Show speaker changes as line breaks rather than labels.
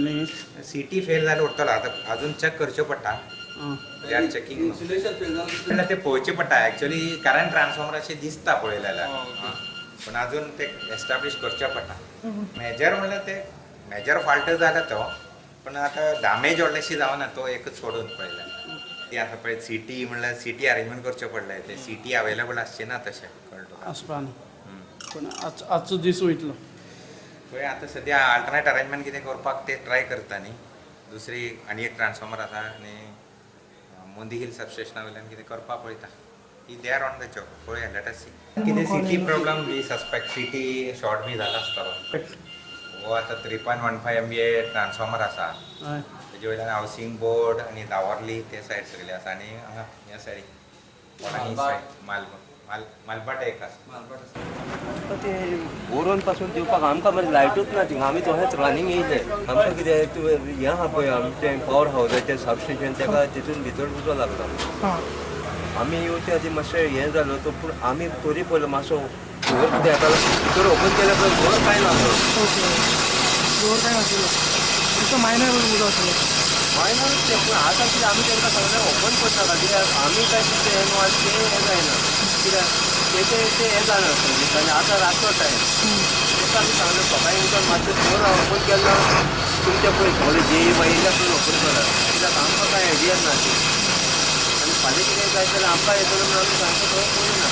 City fail जाल्यार उरतलो आतां अजून चॅक करच्यो पडटा. They are checking.
Insulation fail जालें.
ते पळोवचें पडटा एक्चुअली करंट ट्रान्सफॉर्मर अशें दिसता पळयलें जाल्यार, पूण अजून ते एस्टाब्लीश करचें पडटा. मेजर म्हणल्यार ते मेजर फॉल्ट जाला तो, पूण आतां डॅमेज व्हडलेशी जावना तो एकच सोडून पळयल्यार. ती आतां पळय सिटी म्हणल्यार सिटी अरेंजमेंट करचें पडलें, ते सिटी अवेलेबल आसची ना तशें कळ्ळें तुका.
आसपा न्हू, पूण आजचो दीस वयतलो.
पळय आतां सद्या अल्टरनेट अरेंजमेंट कितें करपाक ते ट्राय करता न्ही. दुसरी आनी एक ट्रान्सफॉर्मर आसा आनी मोंदी हिल सबस्टेशना वयल्यान कितें करपाक पळयता. ती they are on the job. पळोवया, let us सी कितें CT problem. We suspect CT short बी जाला आसतलो. हो आतां 3.15 MVA transformer आसा, तेजे वयल्यान हावसिंग बोर्ड आनी दावर्ली ते सायड सगळे आसा आनी हांगा ह्या सायडीक सायड मालभाट एक आसा.
ते बोरोन पासून दिवपाक आमकां मरे लायटूच ना थिंगा. आमी तशेंच रनिंग येयले. आमकां कितें तूं हें आहा पळय आमचें पावर हावजाचें सबस्टेशन, तेका तितून भितर उजो लागला. आमी येवचे आदी मातशें हें जालो तो, पूण आमी तरी पळयलो मातसो घर कितें येतालो भितर ओपन केल्या पळय घर कांय नासलो.
घर कांय नाशिल्लो, फक्त मायनर उजो आशिल्लो.
मायनरूच तें, पूण आतां कितें आमी तांकां सांगलें ओपन करनाका, कित्याक आमी काय कितें हें न्हू तें हें जायना, कित्याक तेचें तें हें जाणा आनी आतां रातचो टायम. ताका आमी सांगलें सकाळीं उठून मातशें डोर ओपन केलें ना तुमचें पळय सगळें जे आयिल्ल्या पळय ओपन करात, कित्याक आमकां कांय आयडिया ना ती आनी फाल्यां कितें जायत जाल्यार आमकां येतलो म्हणून आमी सांगता तो करूं ना.